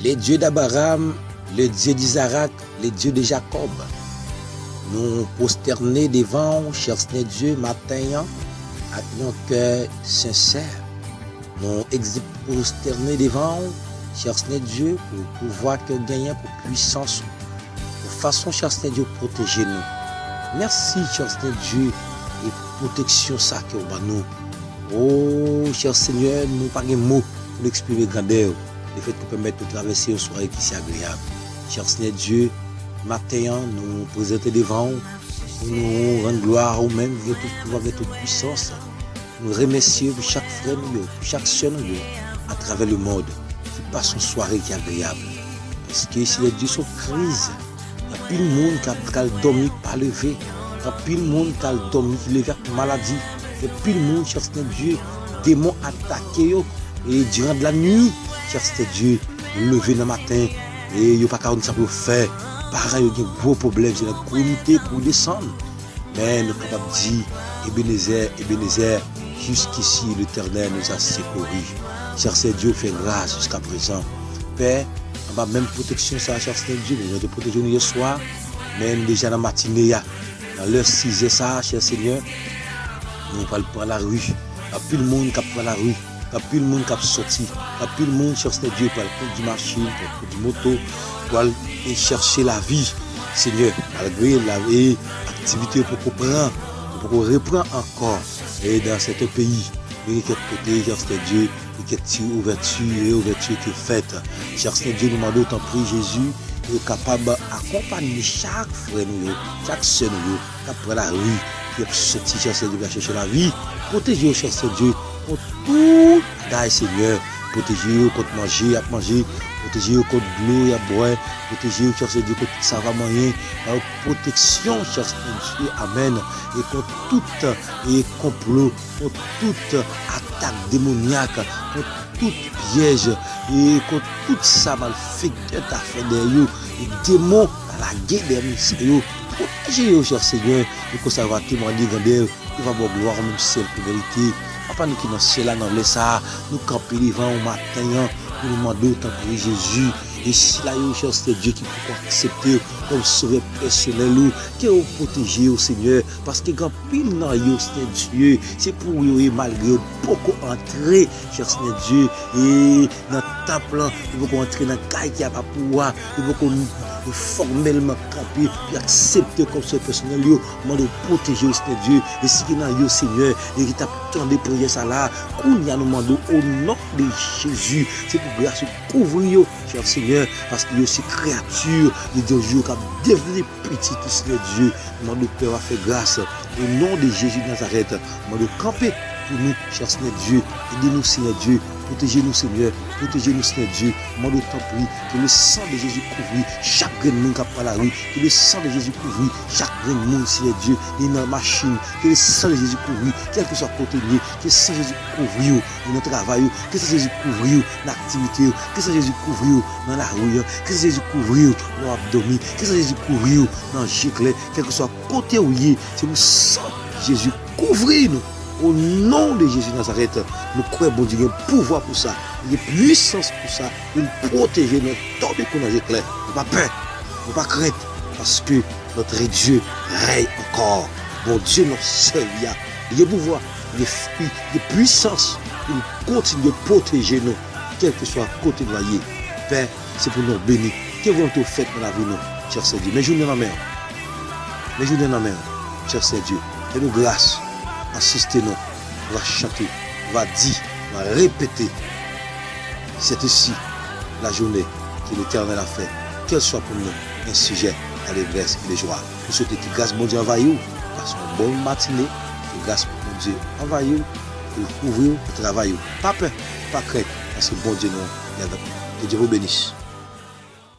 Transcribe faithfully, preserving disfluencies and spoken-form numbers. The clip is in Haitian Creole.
Le Dieu d'Abraham, le Dieu d'Isaac, le Dieu de Jacob. Nou pwostène devan w, chè Senyè Dye, maten an, ak yon kè sensè. Nou egzi-, pwostène devan w, chè Senyè Dye, pou pouvwa ke w genyen, pou pwisans ou, pou fason, chè Senyè Dye, w pwoteje nou. Mèsi, chè Senyè Dye, e pwoteksyon sa ke w ban nou. O, chè Senyè, nou pa gen mo pou n eksprime grandè w, lefètke w pèmèt nou travèse yon sware ki si agreyab. Chè Senyè Dye, maten an, nou prezante devan w, pou nou rann glwa a ou menm, ki gen tout pouvwa, gen tout pwisans. Nou remèsye w pou chak frè nou yo, pou chak sè nou yo, atravè lemonn, ki pase yon sware ki agreyab. Paske, Senyè Dye, se yon kriz. Gen anpil moun k ap pral dòmi pa leve. Gen anpil moun k al dòmi ki leve ak maladi. Gen anpil moun, chè Senyè Dye, demon atake yo. E diran de la nwi, chè Senyè Dye, yo leve nan maten. E yo pa ka konn sa pou yo fè. Paran yo gen gwo pwoblèm, se nan kouri moute, kouri desann. Men nou kapab di, Ebenezè, Ebenezè, jusqu'ici l'Éternel nous a secourus. Chè Senyè Dye, ou fè gras jiskaprezan. Pè, anba menm pwoteksyon sa a, chè Senyè Dye, nou te pwoteje nou yè swa, men nou deja nan matine a. Nan lè sizè sa a, chè Senyè, nou pral pran lari. Anpil moun k ap pran lari. Gen anpil moun k ap sòti. Gen anpil moun, chè Senyè Dye, pral kondui machin, pral kondui moto, pral e chèche lavi. Senyè, malgre la, e aktivite yo poko pran, yo poko reprann ankò. E dan sèten peyi, men gen kèk kote, chè Senyè Dye, gen kèk ti ouvèti, e ouvèti ki fèt. Chè Senyè Dye, nou mande w, tanpri, Jezi, pou yo kapab akonpanye chak frè nou yo, chak sè nou yo, k ap pran lari, ki ap sòti, chè Senyè Dye, pou y al chèche lavi. Pwoteje yo, chè Senyè Dye, kont tout bagay, Senyè. Pwoteje yo kont manje y ap manje. Pwoteje yo kont dlo y ap bwè. Pwoteje yo, chè Senyè Dye, kont sa va manyen. Ba yo pwoteksyon, chè Senyè Dye. Amèn. E kont tout, e konplo, kont tout atak demonyak, kont tout pyèj, e kont tout sa malfektè ta fè dèyè yo, e demon ta lage dèyè moun sa yo. Pwoteje yo, chè Senyè, e konsa yo va temwaye grandè w, yo va ba w glwa ou menm sèl ki merite. Papa nou ki nan syèl la, nan lè sa a, nou kanpe devan w maten an, pou nou mande w, tanpri, Jezi, e sila yo, chè Senyè Dye, ki poko aksepte w kòm sovè pèsonèl ou, ke w pwoteje yo, Senyè, paske gen anpil nan yo, Senyè Dye, se pou ou yo ye, malgre yo poko antre, chè Senyè Dye, e nan tanp lan, yo poko antre nan kay ki apa pou ou a, yo poko fòmèlman kanpe, pou aksepte w kòm sovè pèsonèl yo, mande w pwoteje yo, Senyè Dye, e si gen nan yo, Senyè, e ki t ap tande priyè sa la, kounye a nou mande w, o non de Jezi, se pou gras ou kouvri yo, chè Senyè, paske yo se kreyati de Dye, yo ka devni pitit ou, Senyè Dye. Mande w, Pè, w a fè gras. O non de Jezi Nazarèt, mande w kanpe pou nou, chè Senyè Dye. Ede nou, Senyè Dye. Pwoteje nou, Senyè. Pwoteje nou, Senyè Dye. Mande w, tanpri, ke le san de Jezi kouvri chak grenn moun k ap pran lari. Ke le san de Jezi kouvri chak grenn moun, Senyè Dye. Li nan machin. Ke le san de Jezi kouvri, kèlkeswa kote l ye. Ke san Jezi kouvri w nan travay ou. Ke san Jezi kouvri w nan aktivite ou. Ke san Jezi kouvri w nan lari an. Ke san Jezi kouvri w lè w ap dòmi. Ke san Jezi kouvri w nan je klè. Kèlkeswa kote ou ye, se pou san Jezi kouvri nou. O non de Jezi Nazarèt, nou kwè Bondye gen pouvwa pou sa. Li gen pwisans pou sa. Pou l pwoteje nou, tonbe kou nan je klè. Nou pa pè. Nou pa krent. Paske notre Dieu règne encore. Bondye n ap sèvi a, li gen pouvwa, li gen, li gen pwisans pou l kontinye pwoteje nou, kèlkeswa kote nou ye. Pè, se pou non w beni. Ke volonte w fèt nan lavi nou, chè Senyè Dye. Men jounen nan men w. Men jounen nan men w, chè Senyè Dye. Fè nou gras. Asiste nou. Nou va chante. Nou va di. Nou va repete. C'est ici la journée que l'Éternel a fait. Qu'elle soit pour nous un sujet d'allégresse et de joie. Nou swete ke gras Bondye anvayi w. Pase yon bon matine. Ke gras Bondye anvayi w. Ke l kouvri w nan travay ou. Pa pè, pa krent, paske Bondye nou li avèk nou. Que Dieu vous bénisse.